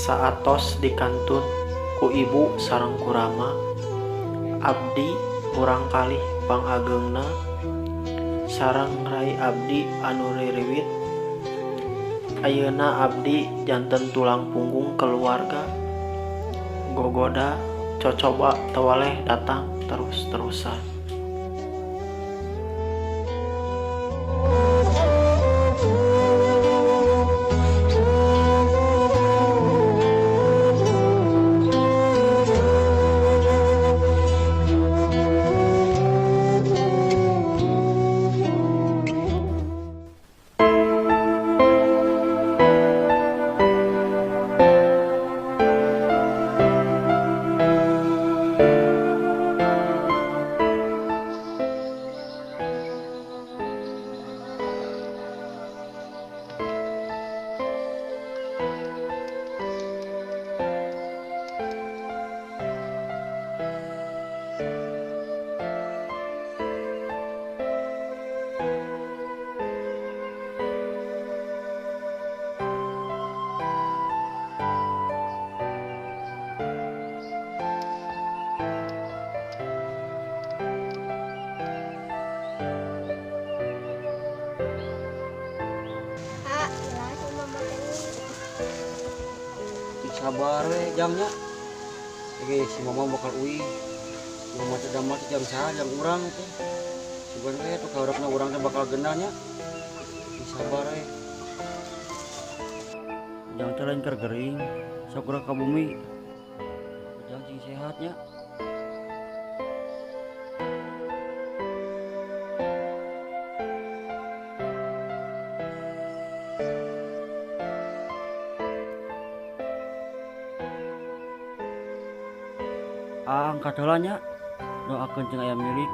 Saatos dikantun ku ibu sareng ku rama, abdi murangkalih pangageungna sareng rai abdi anu ririwit. Ayeuna abdi janten tulang punggung keluarga. Gogoda cocoba teu weleh datang terus-terusan. Ah, iraha si mama teh? Sabar we jamnya. Oke, si mama bakal uih. Si mama teh damel teh jam saha, jam urang teh. Sugan we tuh kaharepna urang teh bakal genah nya. Sabar we. Jang teh lain keur gering, sok urang ka bumi. Ujang cing sehat nya. Ah, angkat heula nya. Doakeun cing aya milik.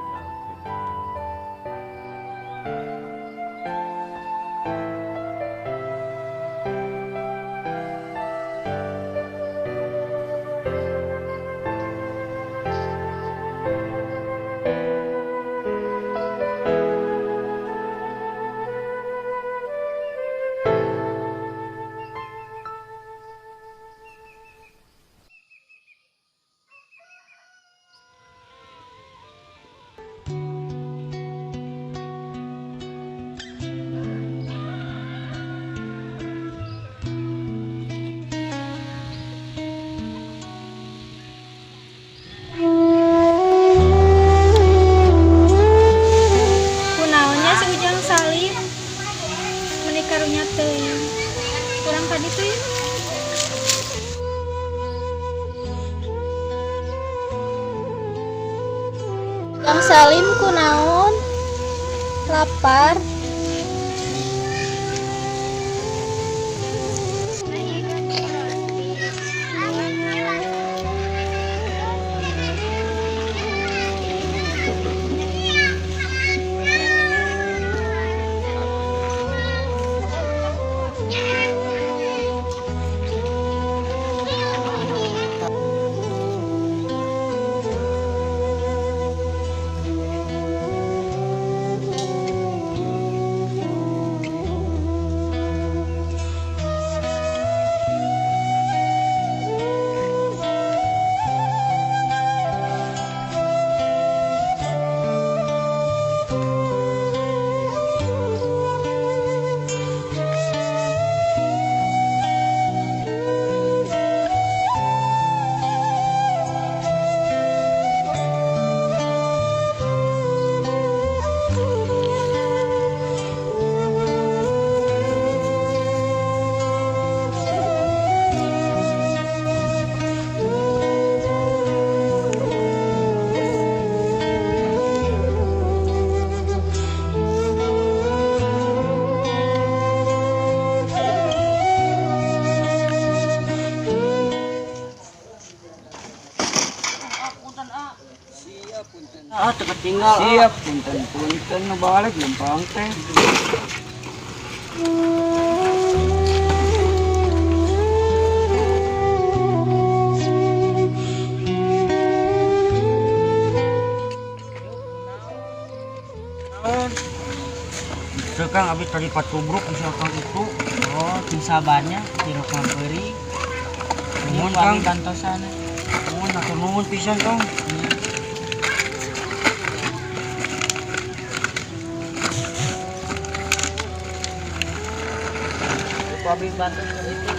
Kunaon nya si Ujang Salim? Meni karunya teuing. Kurang ka ditu yeuh. Ujang Salim kunaon? Lapar? Ah, teu ketinggal. Siap, punten-punten nu balik lempang teh. Teu Kang, abis tadi pacubruk misalkan itu. Oh, cing sabarnya, tirok mah peurih. Nuhun, Kang. Kang. Bantosan. Nuhun, hatur nuhun pisan, Kang. Ku abi bantos ka ditu.